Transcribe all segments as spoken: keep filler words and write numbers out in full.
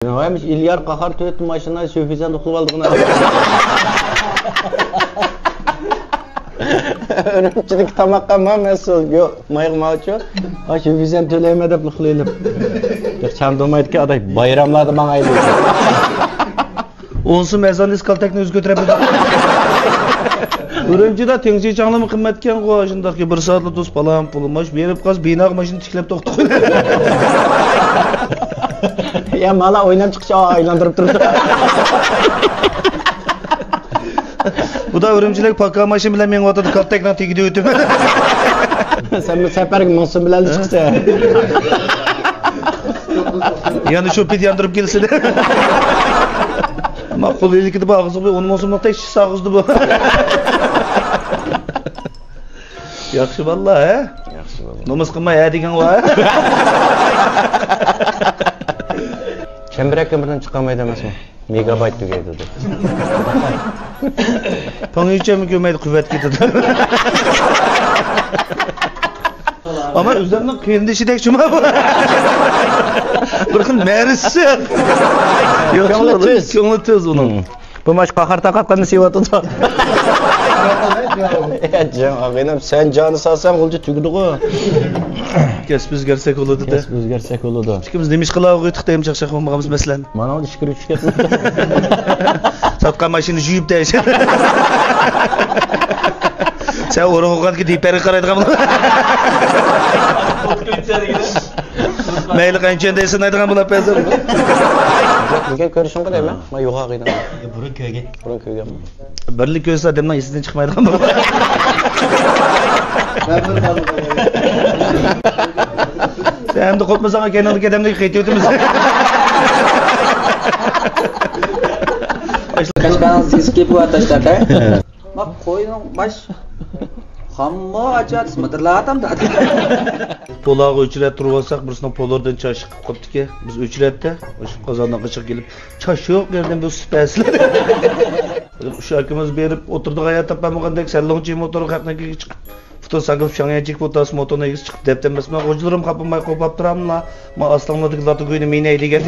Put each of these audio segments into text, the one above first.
ۋاي، مۇشۇ ئىليار قاھار تۆت ماشىنا شۆفىزەن ئۇخلىۋالدىغىنا. ئۈرۈمچىدىكى تاماققا ما مەسئۇل. يوق، مايغا ماچۇ. ھا، شۆفىزەن تۆلەيمەن دەپ ئۇخلىۋېلىپ. يوق، چاندۇرمايدىكەن، ئاداش، بايراملاردا ماڭايلى. ئونسۇن ئەزان دېسە كالتەكنى ئۆزى كۆتۈرەپ. ئۈرۈمچىدە تەڭشى چاڭلىمۇ قىممەتكەنغۇ، شۇنداقكى بىر سائەتلا تۇرسا پالان پۇل، ماش بېرىپ قالسا بىناغا ماشىنا تىكلەپ توختىتىپ قويىدۇ. يا مالا ئويناپ چىقىش ئايلاندۇرۇپ تۇرىدۇ. بۇ دا ئۈرۈمچىلىك پاكا ماشىنا بىلەن مېڭىۋاتىدۇ، كالتەكنىڭ تېگىدە ئۆتۈپ. سەن بۇ سەپەرگە مىڭسۇن بىلەن چىقىسەن. يەنە شۇ پېتى ياندۇرۇپ كېلىسىلە. ئەمما قول ئىلكىدە بار ئاغزىغا بىر ئون مىڭسۇنلۇق تەكشى ساغىزدى بۇ. ياخشى باللا، ھە؟ ياخشى باللا. نومۇس قىلماي ھە دېگەن ۋار. چەمبىرەككە بىردىن چىقالمايدۇ ئەمەسمۇ؟ مېگابايت تۈگەيدۇ دەپ. پاڭيۈچەنمۇ كۆرمەيدۇ، قۇۋۋەت كېتىدۇ. ئەمما ئۆزۈمنىڭ قېرىندىشىدەك شۇما بۇ. بىر خىل مەرىسى. يوق، كۆڭلى تۈز. كۆڭلى تۈز ئۇنىڭ. بۇ ماش قاھار تارقاتقاننى سېۋىۋاتىدۇ. يا جان ئاغىنىم، سەن جانى سالساڭ غۇلجا تۈگىدىغۇ. كەسىپ ئۆزگەرسەك بولىدۇ-دە. كەسىپ ئۆزگەرسەك بولىدۇ. ئىككىمىز نېمە ئىش قىلاۋاتىق دەيمەن، چاقچاق بولمىغانمىز مەسىلەن. مانا ئىچكىرى چۈشۈپ كەتمەيدۇ. ساتقان ماشىنا جۇيۇپ دەيسەن. سەن ئورۇن قويغاندىكى دىپەرگە قارايدىغان بولىدۇ. مەيلى قانچە دەيسەن دەيدىغان بولۇپ بەزىدە. بۈگۈن كۆرۈشۈڭ قىلىمەن. ما يوغاغىنىڭ. بۇرۇن كۆرگەن. بۇرۇن كۆرگەن. بىرلا كۆرسە ئادەمنىڭ ئېسىدىن چىقمايدىغان بولىدۇ. سەن ئەمدى قوپمىساڭ، كەينىڭدىكى ئادەمنى قېتىۋېتىمىز. قەشقەرنىڭ سېسى كېپىۋاتاشتاق، ھە؟ ما قوينىڭ باش خاممۇ ئاچاتىس مىدىرلاتام دادى. پولارغا ئۆچرەت تۇرۇۋالساق، بىرسىنىڭ پولىرىدىن چاش چىقىپ قاپتىكەن. بىز ئۆچرەتتە، شۇ قازاننىڭ ئىچىگە كېلىپ، چاش يوق يەردىن بىر سۈت بەرسىلە. شۇ ئاكىمىز بېرىپ ئولتۇرىدىغان يەر تاپالمىغاندەك، سەللۇڭچى موتورغا خەقنىڭكىگە چىقىپ، فۇتۇن ساكىز شاڭيەنچىك بولتاس موتورنىڭ ئىگىسى چىقىپ دەپتەن بەسمە غۇلجىلىرىم خاپىماي قوپاپ تۇراملا، ما ئاستىڭلاردىكى لاتوگۇينى مېنەي دېگەن.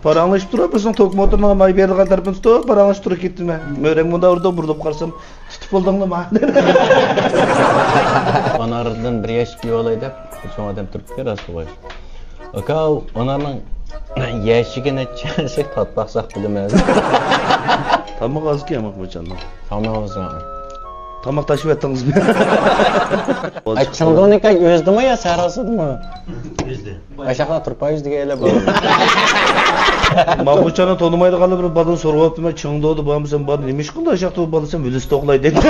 پاراڭلىشىپ تۇرۇپ، بىزنىڭ توك موتورنىڭ ماي بېرىدىغان تەرىپىنى تۇتۇپ، پاراڭلىشىپ تۇرۇپ كەتتىم مەن. مۆرەڭ مۇندا ئۇرىدۇ، بۇرۇلۇپ قارىسام، تۇتۇپ بولدۇڭلىما؟ ئاناردىن بىر يەشىك يېۋالاي دەپ، بىر چوڭ ئادەم تۇرۇپتىكەن، راست بولغاي. ئاكا، ئانارنىڭ يەشىكى نەچچە يەشىك تارتىپ باقساق بىلىمىز. تامىقى ئازكەن ماقۇلجاننىڭ. تامىقى ئاز. تاماق تاشلىۋەتتىڭىزمۇ؟ ئاي، چىڭدۇنىڭكى ئۆزىدىمۇ يا سەھراسىدىمۇ؟ ئۆزىدە. ئاشاقلار تۇرپان يۈزىدىكى ئەيلەپ. ماقۇلجاننى تونۇمايدىغانلار بىر بالىدىن سورىۋاپتىمەن، چىڭدۇدا بارمىسەن، بار، نېمە ئىش قىلدى ئاشاقتا بۇ بالا، سەن ۋىلىستا ئوقلاي دەيدۇ.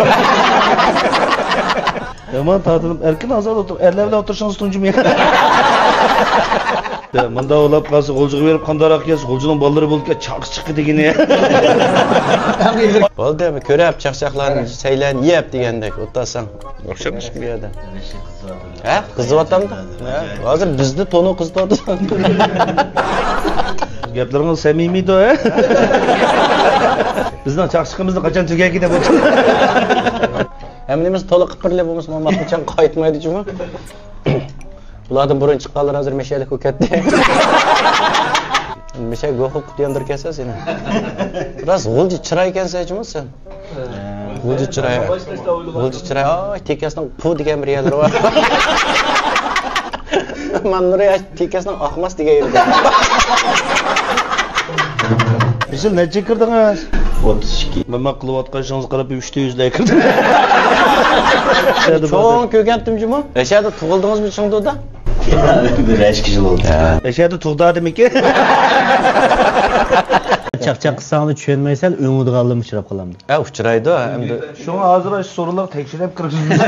يامان تارتىنىپ، ئەركىن ئازاد ئولتۇر، ئەرلەر بىلەن ئولتۇرۇشىڭىز تۇنجىمۇ؟ يا، مۇنداق ئويلاپ قالسا، غۇلجىغا بېرىپ قانداقراق كەلسە، غۇلجىنىڭ بالىلىرى بولىدىكەن، چاقى چىققى دېگىنى. بولدى، كۆرەپ چاقچاقلارنى، سەيلەرنى يەپ دېگەندەك، ئولتۇرساڭ. ئوخشاش بۇ يەردە. ھە؟ قىزىۋاتامدۇ؟ ھە؟ ھازىر بىزنى تونۇ قىزىتىۋاتىدۇ. گەپلىرىڭىز سەمىمىيدۇ، ھە؟ بىزنىڭ چاقچىقىمىزنى قاچان تۈگەيكى دەپ ئولتۇر. ھەممىمىز تولا قىپىرلى بولمىسا، ماما قاچان قايتمايدۇ جۇمۇ. بۇلاردىن بۇرۇن چىققانلار ھازىر مەشەلىك بولۇپ كەتتى. مەشە گوخۇ قۇت ياندۇرۇپ كەتسە سېنى. راست غۇلجا چىراي ئىكەنسەن جۇمۇ سەن. غۇلجا چىراي. غۇلجا چىراي. ئاي، تېكەسنىڭ پۇ دېگەن بىر يەرلىرى بار. مەن نۇرى تېكەسنىڭ ئاقماس دېگەن يېرى. بىز يىل نەچچە كىردىڭىز؟ ئوتتۇز ئىككى. مەن، مەن قىلىۋاتقان ئىشىڭىزغا قاراپ، ئۈچتە يۈزلەر كىردى. چوڭ كۆرگەنتىم جۇمۇ. ئەشەدە تۇغۇلدىڭىزمۇ چىڭدۇدا؟ بىر ئىككى يىل بولدى. ئەشەدە تۇغدا دېمىكى. چاقچاق قىلساڭلار چۈشەنمەيسەن، ئۆڭىدىغانلىرىمۇ ئۇچراپ قالامدۇ؟ ھە، ئۇچرايدۇ، ھە، ئەمدى. شۇڭا ھازىر ئاشۇ سورۇنلارغا تەكشۈرۈپ كىرگۈزىمىز.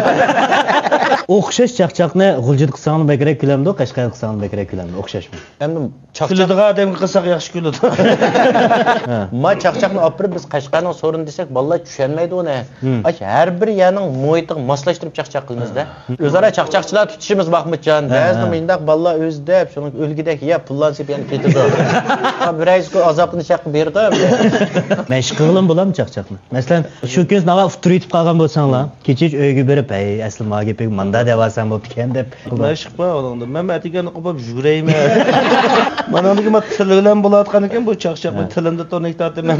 ئوخشاش چاقچاقنى غۇلجىدا قىلساڭلار بەكرەك كۈلەمدۇ، قەشقەردە قىلساڭلار بەكرەك كۈلەمدۇ؟ ئوخشاشمۇ؟ ئەمدى چاقچاق كۈلىدىغان ئادەمگە قىلساق ياخشى كۈلىدۇ. ھە. ما چاقچاقنى ئاپىرىپ بىز قەشقەرنىڭ سورۇنى دېسەك، بالىلار چۈشەنمەيدۇ ئۇنى. ھىم. ئاش ھەر بىر يەرنىڭ مۇھىتىغا ماسلاشتۇرۇپ چاقچاق قىلىمىز-دە. ھىم. ئۆزئارا چاقچاقچىلار تۇتۇشىمىز ماخمۇتجان. ھە، بەزىدە ھە. مۇنداق بالىلار ئۆزى دەپ، شۇنىڭ ئۆلگۈدەك يەپ، پۇللارنى سېلىپ يەنە كېتىدۇ. بىرەيسى ئازابىنى چەك قىلىپ مەشىق قىلغىلىمۇ بولامدۇ چاقچاقنى؟ مەسىلەن، شۇ كۈنى ناۋا ئۇتتۇرۇۋېتىپ قالغان بولساڭلار، كېچىچە ئۆيگە بېرىپ، ھەي، ئەسلى ماڭا گېپىڭ ماندا دەۋالساڭ بوپتىكەن دەپ. مەشىق بار ئۇنىڭدا. مەن ئەتىگەننى قوپۇپ يۈگۈرەيمەن. مانىڭدىكى ما تىل بىلەن بولۇۋاتقان ئېكەن بۇ چاقچاق. ھە. تىلىمدا تورنىك تارتىمەن.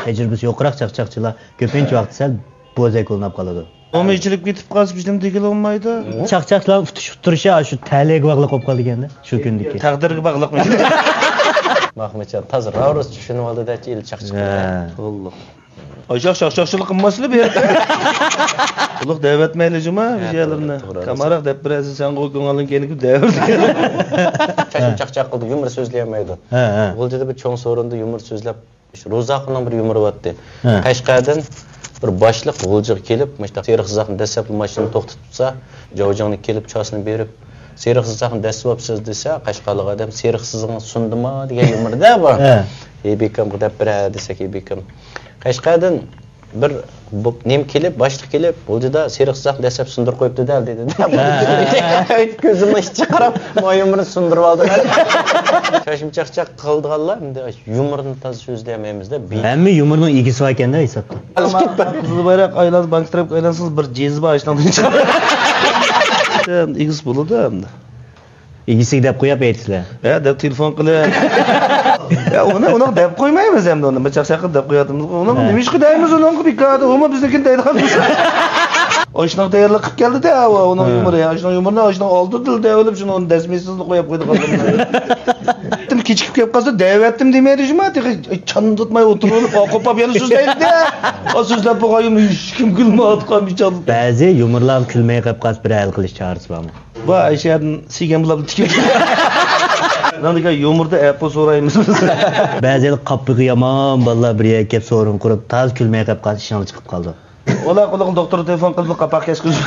تەجرىبىسى يوقراق چاقچاقچىلار كۆپىنچە ۋاقىت سەل بوزەك ئويناپ قالىدۇ. ئومۇ ئېچىلىپ كېتىپ قالسا، بىزنىڭ دېگىلى بولمايدۇ. چاقچاقچىلار ئۇتۇشۇپ تۇرۇشى شۇ تەلەيگە باغلىق بولۇپ قالىدىكەن-دە، شۇ كۈندىكى. تەقدىرگە باغلىق. ماخمۇتجان، تازا راۋۇرۇس چۈشىنىۋالدى-دە، ئىلى چاقچاق. ھە. ئاي، چاق-، چاق-، چاقچىلىق قىلماسلا بۇ يەردە. قۇلۇق دەۋەتمەيلى جۇما، ھە، بىر يەرلىرىنى. توغرا، توغرا. كاماراق دەپ بېرەرسىز، سەن غۇ كۆڭۈلۈڭ كەينىگە دەۋەر. شاشىم چاقچاق قىلدى، يۇمۇر سۆزلىيەلمەيدۇ. ھە، ھە. غۇلجىدا بىر چوڭ سورۇندا يۇمۇر سۆزلەپ، روزاخۇننىڭ بىر يۇمۇرى بارتتى. ھە. قەشقەردىن بىر باشلىق غۇلجىغا كېلىپ، مۇشۇنداق سېرىق سىزىقنى دەسسەپلا ماشىنىنى توختىتىپسا، جاۋجاڭنى كېلىپ، چاسنى بېرىپ، «سېرىق سىزىقنى دەسسىۋاپسىز» دېسە، قەشقەرلىق ئادەم «سېرىق سىزىقىڭ سۇندىما؟» دېگەن يۇمۇردا بار. ھە. ھېي بىكامغا دەپ بېرە دېسەك، ھېي بىكام. قەشقەردىن بىر بۇ-، نېمە كېلىپ، باشلىق كېلىپ، «غۇلجىدا سېرىق سىزىقنى دەسسەپ سۇندۇرۇپ قويۇپتۇ-دە» دېدى. ھە، ھە، ھە. كۆزۈمنىڭ ئىچىگە قاراپ، ما يۇمۇرنى سۇندۇرۇپ ئالدىم. شاشىم چاقچاق قىلىدىغانلار ئەمدى يۇمۇرنى تازا سۆزلىيەلمەيمىز-دە. بىز ھەممە يۇمۇرنىڭ ئىگىسى بار ئىكەن-دە ھېسابتا. قىزىل بايراق ئايلانسا، بانكا تەرەپكە ئايلانسىڭىز، بىر جېزا بار ئاشۇنىڭدىن چىقىدۇ. ئىگىسى بولىدۇ ئەمدى. ئىگىسىگە دەپ قويۇپ ئېيتىسىلەر. ھە، دەپ تېلېفون قىلىپ. يا، ئۇنى، ئۇنىڭغا دەپ قويمايمىز ئەمدى ئۇنى. بىر چاقچاق قىلىپ دەپ قويۇۋاتىمىز. ئۇنىڭغا ھە. نېمە ئىشقا دەيمىز ئۇنىڭغا بىكاردا؟ ئۇمۇ بىزنىڭكىنى دەيدىغان. ئاشۇنىڭ تەييارلىق قىلىپ كەلدى-دە، ئۇنىڭ ھە. يۇمۇرى. ئاشۇنىڭ يۇمۇرىنى ئاشۇنىڭ ئالدىدا دەۋېلىپ، شۇنى ئۇنى دەسمىيسىزلا قويۇپ قويدى قالدى. كېچىكىپ كېلىپ قالسا، دەۋەتتىم دېمەيدۇ جۇما، تېخى چاندىتماي ئولتۇرۇۋېلىپ، قوپاپ يەنە سۆزلەيدۇ-دە. ئا، سۆزلەپ بولغان يۇمۇر ھېچكىم كۈلمەيۋاتقان بىچارە. بەزى يۇمۇرلارغا كۈلمەي قېلىپ قالسا، بىر ھەل قىلىش چارىسى بارمۇ؟ بار، ئەشەدىن سىيگەن بىلەن تىكىپ. نان دېگەن يۇمۇردا ئەپۇ سورايمىز. بەزى قاپىقى يامان بالىلار بىر يەرگە كەپ سورۇن قۇرۇپ، تازا كۈلمەي قېلىپ قالسا، ئىشىڭلار چىقىپ قالىدۇ. ئۇلار قۇلىقىنى دوختۇرغا تېلېفون قىلىپ، قاپاق كەسكۈزۈپ.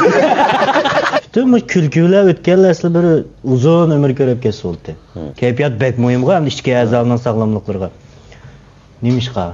پۈتۈن مۇشۇ كۈلكىلەر ئۆتكەنلەر ئەسلى بىر ئۇزۇن ئۆمۈر كۆرۈپ كەتسە بولدى. ھىم. كەيپىيات بەك مۇھىمغۇ، ھەم ئىچكى ئەزالارنىڭ ساغلاملىقلىرىغا. نېمىشقا؟